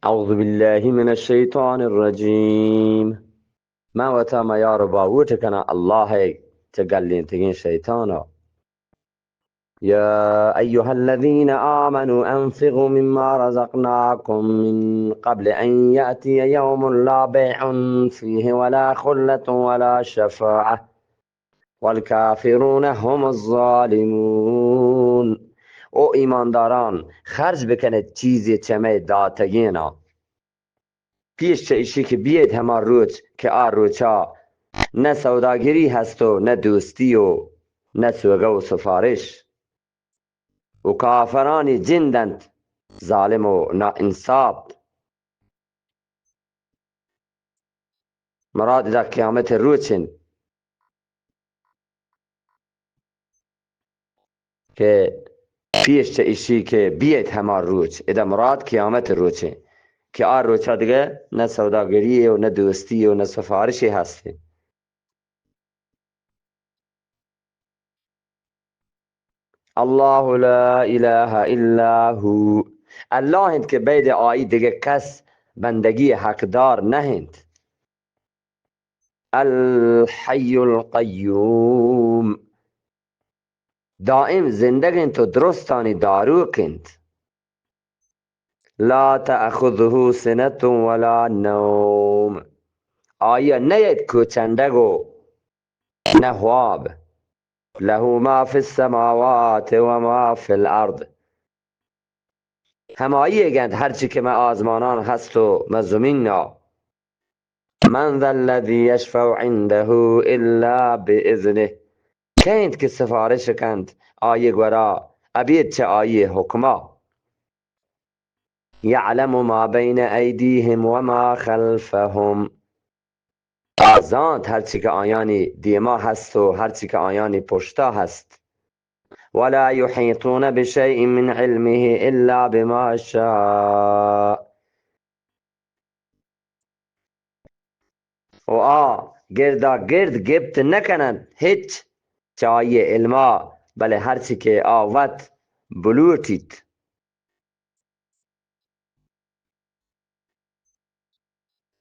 اعوذ باللہ من الشیطان الرجیم۔ من وتا میار و باوٹ کناں اللہ ء چہ گلینتگیں شیطان ء۔ یا ایھا الذین آمنوا انفقوا مما رزقناکم من قبل ان یأتی یوم لا بیع فیہ ولا خلة ولا شفاعة والکافرون هم الظالمون۔ او ایمانداران، خرج بکنیت چیزے چہ مئے داتگیناں، پیش چہ ایشی کہ بیئیت ہما روچ کہ آ روچا نہ سوداگری ہست و نہ دوستی و نہ سوگہ و سفارش، و کافرانی جند انت ظالم و ناانصاف۔ مراد ادا قیامت روچ انت کہ پیش چہ ایشی کہ بیئیت ہما روچ، ادا مراد قیامت روچ انت کہ آ روچا دگہ نہ سوداگری و نہ دوستی و نہ سفارشی ہست انت۔ اللہ لا الہ الا ہو، اللہ انت کہ بید آئی دگہ کس بندگی حقدار نہ انت۔ الحی القیوم، دائم زندگ انت و درستانی داروک انت۔ لا تأخذه سنة ولا نوم، آئی ء نہ یت کوچنڈگ و نہ واب۔ لہ ما فی السماوات و ما فی الارض، ہمائی ء گند ہرچی کہ مہ آزمانان ہست و مہ زمین ء۔ من ذا الذی یشفع عنده الا باذنه، کئے انت کہ سفارش کنت آئی گورا ابید چہ آئی حکما؟ یعلم ما بین ایدیهم و ما خلفهم، آ زانت ہرچی کہ آیانی دیما ہست و ہرچی کہ آیانی پشتا ہست۔ ولا یحیطون بشیء من علمه الا بما شاء، و آ گردا گرد گپت نہ کننت ہچ چہ آئی علما، بلے ہرچی کہ آ وت بلوٹیت۔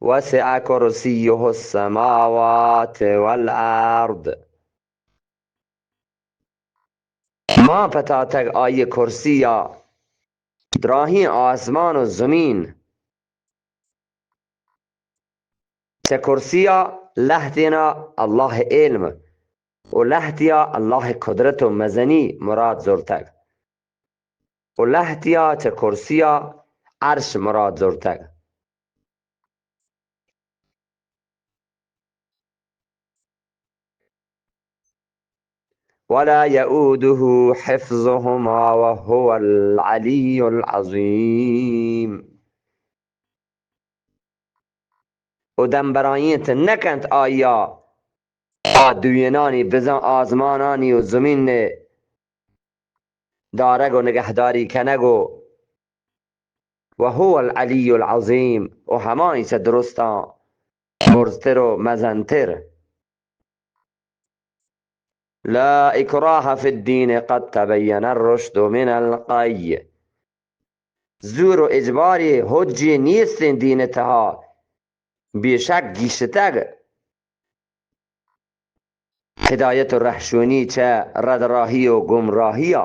وسع کرسیه السماوات والارض، مان پتاتگ آئی کرسی ء دراہیں آسمان و زمین۔ چہ کرسی ء لہتینا اللہ علم و لہتیا اللہ قدرت و مزنی مراد زرتگ و لہتیا چہ کرسی ء عرش مراد زرتگ۔ ولا یؤوده حفظهما وهو العلی العظیم۔ و دمبرائینت نکنت آیا آ دوینانی، بزاں آزمانانی و زمین دارگ و نگہداری کنگ و، و هو العلی العظیم، و ہمائی چہ درستاں برزتر و مزنتر۔ لا اکراہ فی الدین قد تبین الرشد من الغی۔ زور و اجباری حجی نیستیں دین تہا، بے شک گیشتگ ہدایت و رہشونی چہ ردراہی و گمراہیا۔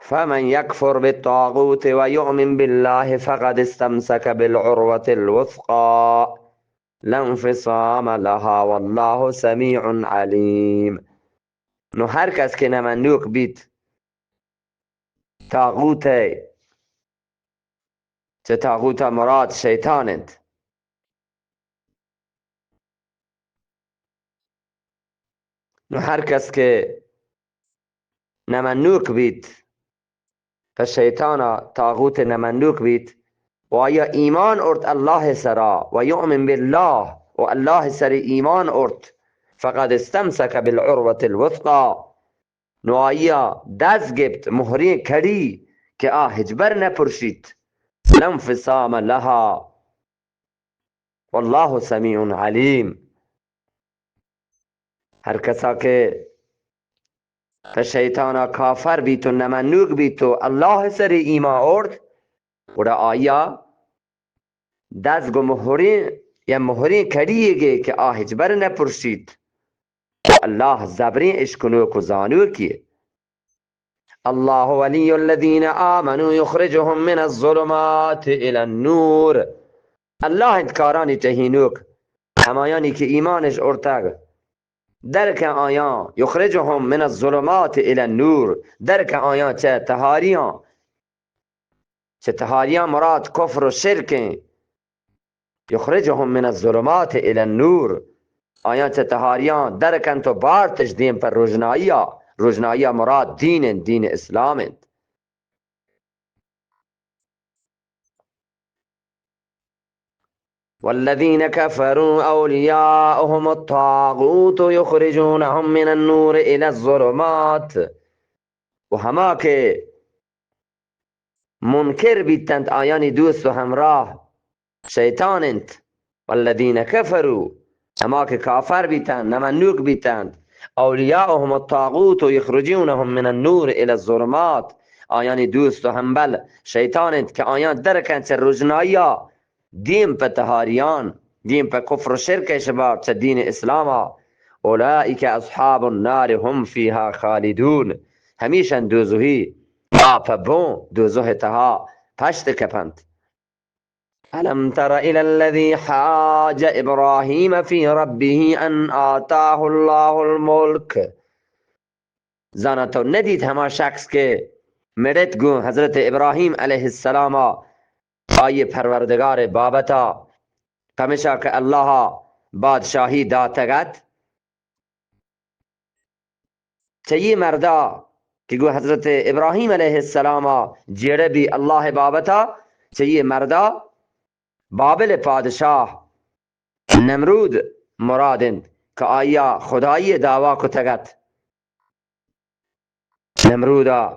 فمن یکفر بالطاغوت و یؤمن باللہ فقد استمسک بالعروة الوثقی لا انفصام لها واللہ سمیع علیم۔ نو ہر کس کہ نمنوک بیت طاغوت ء، چہ طاغوت ء مراد شیطان انت۔ نو ہر کس کہ نمنوک بیت، پہ شیطان ء طاغوت ء نمنوک بیت، و آیا ایمان ارت اللہ ء سرا، و یؤمن باللہ، و اللہ ء سر ایمان ارت، فقد استمسک بالعروة الوثقی، نو آئیا دست گپت مہریں کڑی کہ آ ہچبر نہ پرشیت۔ لا انفصام لها واللہ سمیع علیم۔ ہر کسا کہ پہ شیطانا کافر بیت و نمنوک بیت و اللہ سر ایمان آورت، گڑا آیا دست گو مہریں یا مہریں کڑیے گے کہ آ ہچبر نہ پرشیت۔ اللہ زبریں اشکنوک و زانوکیے۔ اللہ ولی الذین آمنوا یخرجهم من الظلمات الی النور۔ اللہ انت کارانی ٹہینوک، ہمایانی کہ ایمانش ارتگ، درکن آیاں، یخرجهم من الظلمات الی النور، درکن آیاں چہ تہاریاں، چہ تہاریاں مراد کفر و شرک انت۔ یخرجهم من الظلمات الی النور، آیاں چہ تہاریاں در کنت و بارتش دیم پہ روژنائیا۔ روژنائیا مراد دین انت، دین اسلام انت۔ والذین کفروا اولیاؤهم الطاغوت یخرجونهم من النور الی الظلمات۔ و ہما کہ منکر بیتنت، آیانی دوست و ہمراہ شیطان انت۔ والذین کفروا، ہما کہ کافر بیتنت، نمنوک بیتنت، اولیاؤهم الطاغوت یخرجونهم من النور الی الظلمات، آیانی دوست و ہمبل شیطان انت کہ آیاں درکن چہ روژنائیا دیم پہ تہاریان، دیم پہ کفر و شرک شبار چہ دین اسلاما۔ اولئک اصحاب النار هم فیها خالدون، ہمیشن دوزہی، آ پہ بوں دوزہ تہا پشت کپنت۔ الم تر الی الذی حاج ابراہیم فی ربه ان آتاه اللہ الملک۔ زانا تو ندیت ہما شخص کہ مڑت گوں حضرت ابراہیم علیہ السلام آئی پروردگار بابتا، پمشا کہ اللہ بادشاہی داتگ ات؟ چہ یہ مردا کہ گوں حضرت ابراہیم علیہ السلام جیڑہ بی اللہ بابتا، چہ یہ مردا بابل پادشاہ نمرود مراد انت کہ آیا خدائی دعویٰ کتگ ات۔ نمرودا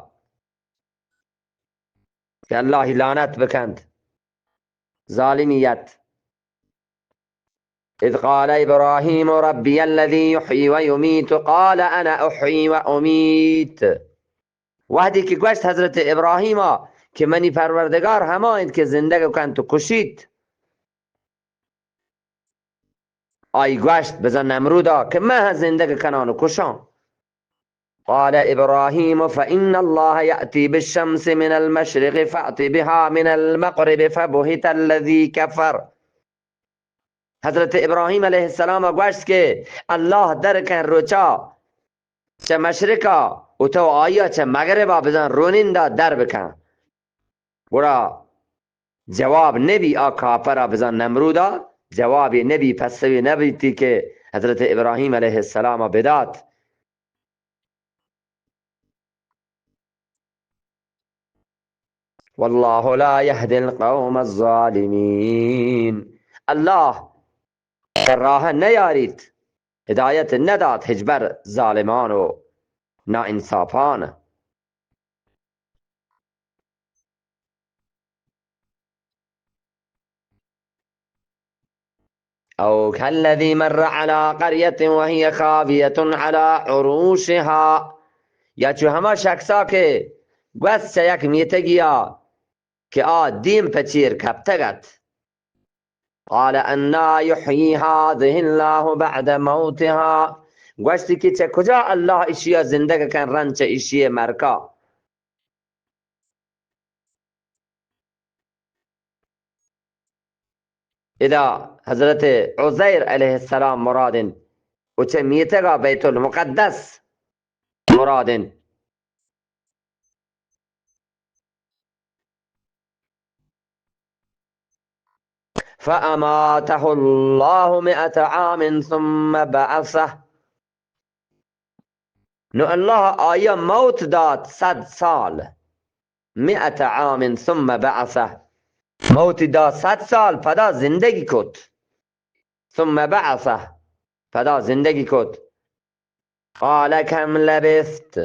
کہ اللہ لعنت بکنت، ظالمیت۔ اذ قال ابراہیم ربی الذی یحیی و یمیت قال انا احیی و امیت۔ وہدی کہ گوشت حضرت ابراہیما کہ منی پروردگار ہما انت کہ زندگ کنت و کشیت، آئی گوشت، بزاں نمرودا، کہ من ہم زندگ کنان و کشان۔ قال ابراہیم فإن اللہ یأتی بالشمس من المشرق فأت بها من المغرب فبهت الذی کفر۔ حضرت ابراہیم علیہ السلام گوشت کہ اللہ در کن روچا چہ مشرقا و تو آیا چہ مغربا بزاں رونندا در بکن۔ گڑا جواب نبی آ کافرا، بزاں نمرودا جوابی نبی، پسوی نبیتی کہ حضرت ابراہیم علیہ السلام بدات۔ واللہ لا یهدی القوم الظالمین۔ اللہ راہ نیاریت، ہدایت ندات ہچبر ظالمان و ناانصافان۔ او کالذی مر علی قریة وهی خاویة علی عروشها، یا چو ہما شخصا کہ گوست چہ یک میتگیا کہ آ دیم پہ چیر کپتگ ات۔ قال انا یحیی هذه اللہ بعد موتها، گوشتی کہ چہ کجا اللہ اشیا زندگ کن رند چہ اشی مرگا۔ ادا حضرت عزیر علیہ السلام مراد انت و چہ میتگا بیت المقدس مراد انت۔ فأماته الله مئة عام ثم بعثه۔ نو اللہ آیا موت دات صد سال۔ مئة عام ثم بعثه۔ موتی دات صد سال، پدا زندگی کت۔ ثم بعثه۔ پدا زندگی کت۔ قال کم لبثت۔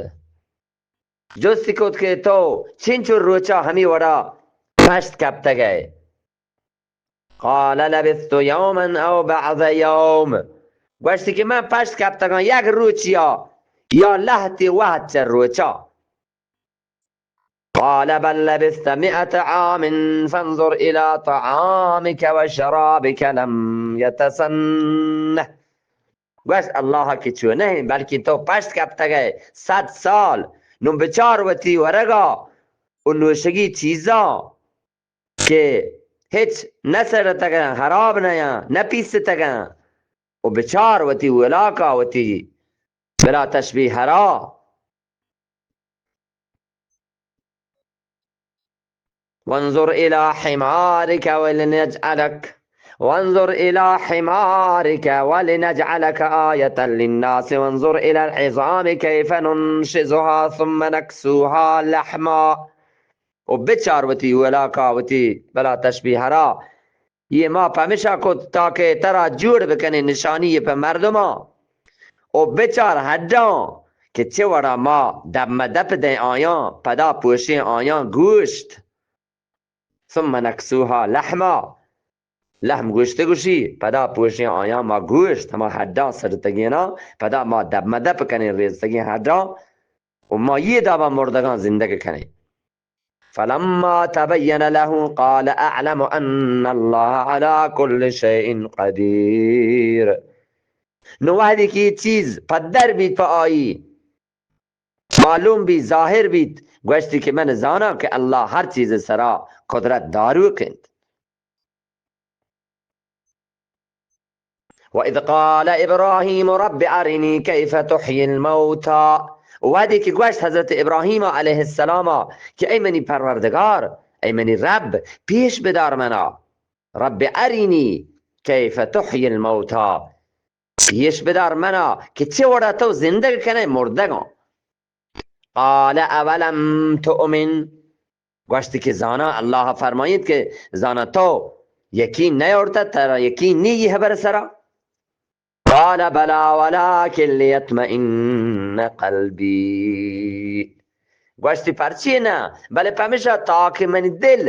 جستی کت کہ تو چنچو روچا ہمی وڑا پشت کپتگ ئے؟ قال لبثت یوما او بعض یوم۔ گوشتی کہ من پشت کپتگاں یک روچیا یا لہتے وہد چہ روچا. قال بل لبثت مئة عام فانظر إلى طعامك وشرابك لم يتسنه. گوشت، اللہ کہ چو نہ انت، بلکیں تو پشت کپتگ ئے صد سال. نوں بچار وتی ورگا و نوشگی چیزاں کہ ہچ نہ سڑتگ انت، ہراب نہ انت، نہ پیستگ انت. و بچار وتی ولاکا، وتی بلا تشبیہ ہرا. وانظر إلى حمارك ولنجعلك، وانظر إلى حمارك ولنجعلك آية للناس، وانظر إلى العظام كيف ننشزها ثم نكسوها لحما. و بچار وتی ولاکا، وتی بلا تشبیہ ہرا. یہ ما پمشا کت تاکہ ترا جوڑ بکنیں نشانی پہ مردماں. و بچار ہڈاں کہ چہ وڑا ما دپ مہ دپ دیں آیاں، پدا پوشیں آیاں گوشت. ثم نكسوها لحما، لحم گوشت گوشی، پدا پوشیں آیاں ما گوشت، ہما ہڈاں سڑتگیناں، پدا ما دپ مہ دپ کنیں ریزتگیں ہڈاں، و ما یہ دابا مردگاں زندگ کنیں. فلما تبين له قال أعلم أن الله على كل شيء قدير. نو وہدے کہ یہ چیز پدر بیت پہ آئی، معلوم بیت، ظاہر بیت، گوشتی کہ من زاناں کہ اللہ ہر چیز سرا قدرت داروک انت. وإذ قال إبراهيم رب أرني كيف تحيي الموتى. وہدے کہ گوشت حضرت ابراہیم علیہ السلام کہ اے منی پروردگار، اے منی رب، پیش بدار منا، رب أرني كيف تحيي الموتى، پیش بدار منا کہ چہ وڑا تو زندگ کنئے مردگاں. قال أولم تؤمن، گوشت کہ زاناں، اللہ فرمائیت کہ زاناں تو یقین نیارتہ، ترا یقین نی یہ حبر سرا؟ قال بلى ولكن ليطمئن قلبي. گوشتی پرچے نہ، بلے پمیشا تاکہ منی دل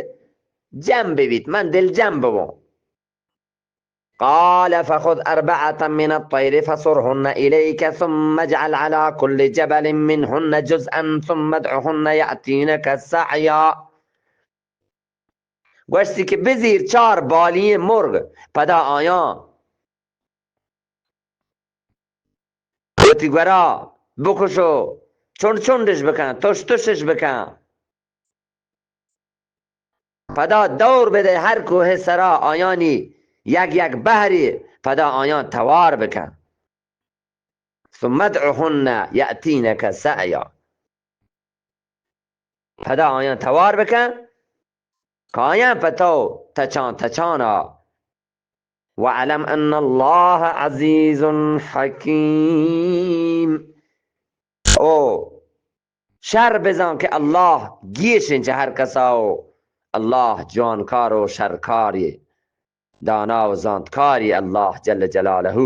جم ببیت، من دل جم ببوں. قال فخذ أربعة من الطير فصرهن إليك ثم اجعل على كل جبل منهن جزءا ثم ادعهن يأتينك سعيا. گوشتی کہ بزیر چار بالیں مرگ، پدا آیاں وتی گورا بکش و چنڈ چنڈش بکن، تش تشش بکن. پدا دور بدئے ہر کوہ سرا آیانی یک یک بہرے، پدا آیاں توار بکن. ثم ادعهن يأتينك سعيا. پدا آیاں توار بکن، کایاں پہ تو تچان تچانا. واعلم أن الله عزيز حكيم. او شر بزان کہ اللہ گیش انت چہ ہر کسا، و اللہ جوانکار و شرکاری، دانا و زانتکاری اللہ جل جلالہ.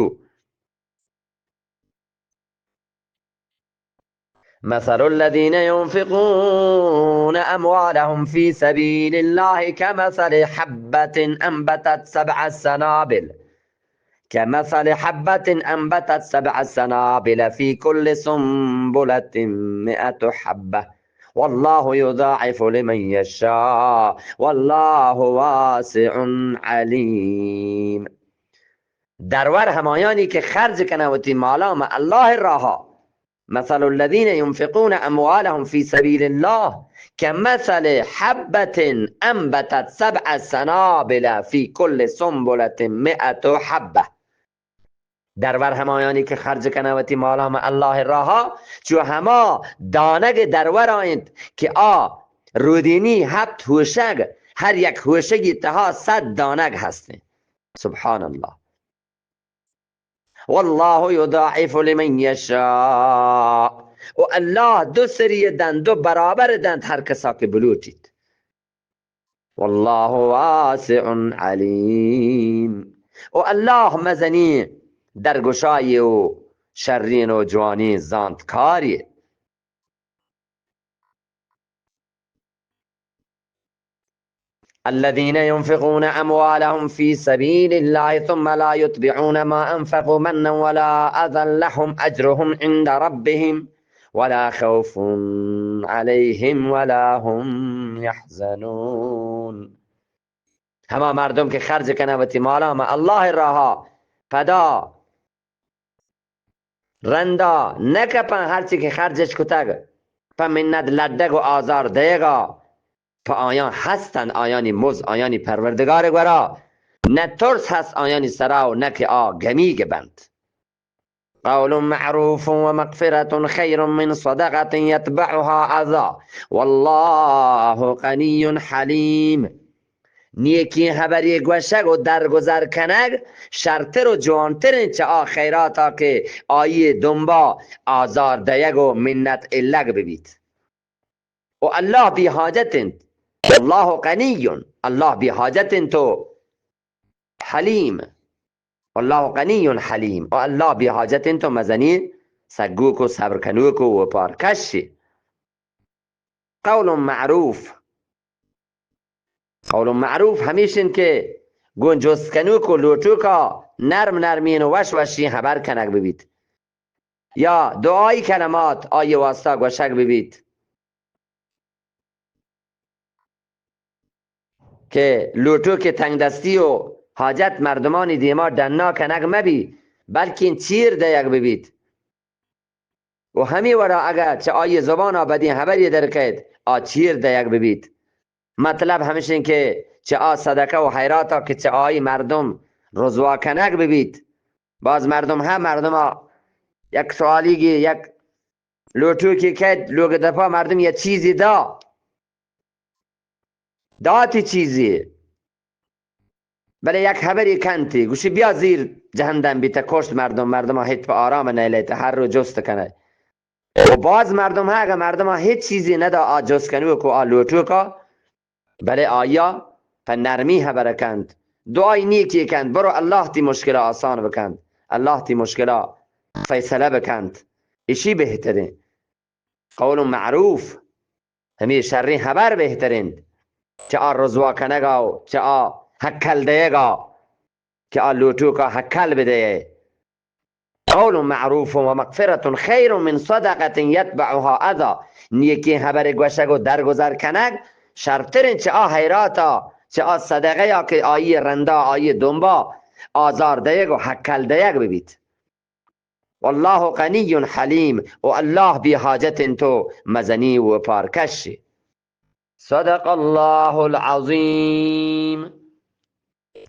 مثل الذين ينفقون أموالهم في سبيل الله كمثل حبة أنبتت سبع سنابل، كمثل حبة أنبتت سبع سنابل في كل سنبلة مئة حبة، والله يضاعف لمن يشاء، والله واسع عليم. درور ہمایانی کہ خرج کنن وتی مالاں ماں اللہ راہا، مثل الذين ينفقون أموالهم في سبيل الله كمثل حبة أنبتت سبع سنابل في كل سنبلة مئة حبة. درور ہمایانی کہ خرج کنن وتی مالاں ماں اللہ راہا، چو ہما دانگ درور انت کہ آ رودینی ہپت ہوشگ، ہر یک ہوشگی تہا صد دانگ ہستیں. سبحان اللہ. والله يضاعف لمن يشاء. و اللہ دو سری دنت، دو برابر دنت ہر کسا کہ بلوٹیت. والله واسع عليم. و اللہ مزنیں درگشائی و شریں و جوانیں زانتکاری. الذين ينفقون أموالهم في سبيل الله ثم لا يتبعون ما أنفقوا منا ولا أذى لهم أجرهم عند ربهم ولا خوف عليهم ولا هم يحزنون. ہما مردم کہ خرچ کنہ وتی مالاں ماں اللہ راہا، پدا رندا نہ کپن، ہرچی کہ خرچش کتگ پہ منت لڈگ و آزار دئیگا، پہ آیاں ہستن آیانی مز آیانی پروردگار گورا، نہ ترس ہست آیانی سرا و نہ کہ آ گمیگ بنت. قول معروف ومغفرة خير من صدقة يتبعها أذى والله غني حليم. نیکیں ہبرے گوشگ و درگزر کنگ شرتر و جوانتر انت چہ آ خیراتا کہ آئی دنبا آزار دئیگ و منت الگ ببیت. و اللہ بی حاجت انت. واللہ غنی، اللہ بی حاجت انت و حلیم. واللہ غنی حلیم. و اللہ بی حاجت انت و مزنی سگوک و صبر کنوک و وپار کش. قول معروف. قول معروف ہمیش انت کہ گوں جست کنوک و لوٹوکا نرم نرمین و وش وشی ہبر کنگ ببیت، یا دعائی کلمات آئی واسطہ گوشگ ببیت کہ لوٹوک تنگ دستی و حاجت مردمانی دیما ڈنا کنگ مبی، بلکن چیر دئیگ ببیت. و ہمے وڑا اگہ چہ آئی زبانا بدیں ہبرے در کئیت، آ چیر دئیگ ببیت. مطلب ہمش انت کہ چہ آ صدقہ و خیراتا کہ چہ آئی مردم رزوا کنگ ببیت. باز مردم ہا مردما یک سوالیگی، یک لوٹوکی کئیت، لوگ دپا مردم یک چیزی دا، داتی چیزی، بلے یک ہبری کنتی، گوشی بیا زیر جہندم بیتہ، کشت مردم، مردما ہچ پہ آرام نیلیتہ، ہر رو جست کنہ. و باز مردم ہا اگہ مردما ہچ چیزی ندا، آ جست کنوک و آ لوٹوکا، بلے آیا پہ نرمی ہبر کنت، دعای نیکی کنت، برو اللہ تی مشکلا آسان بکنت، اللہ تی مشکلا فیصلہ بکنت، اشی بہترین. قول معروف، ہمے شریں ہبر بہتر انت چہ آ رزوا کنگا و چہ آ ہکل دئیگا کہ آ لوٹوکا ہکل بدئے. قول معروف ومغفرة خير من صدقة يتبعها أذى. نیکیں ہبر گوشگ و درگزر کنگ شرتر انت چہ آ خیراتا، چہ آ صدقہ یا کہ آئی رندا، آئی دنبا آزار دئیگ و ہکل دئیگ ببیت. واللہ غنی حلیم، و اللہ بی حاجت انت و مزنی و پارکش. صدق اللہ العظیم.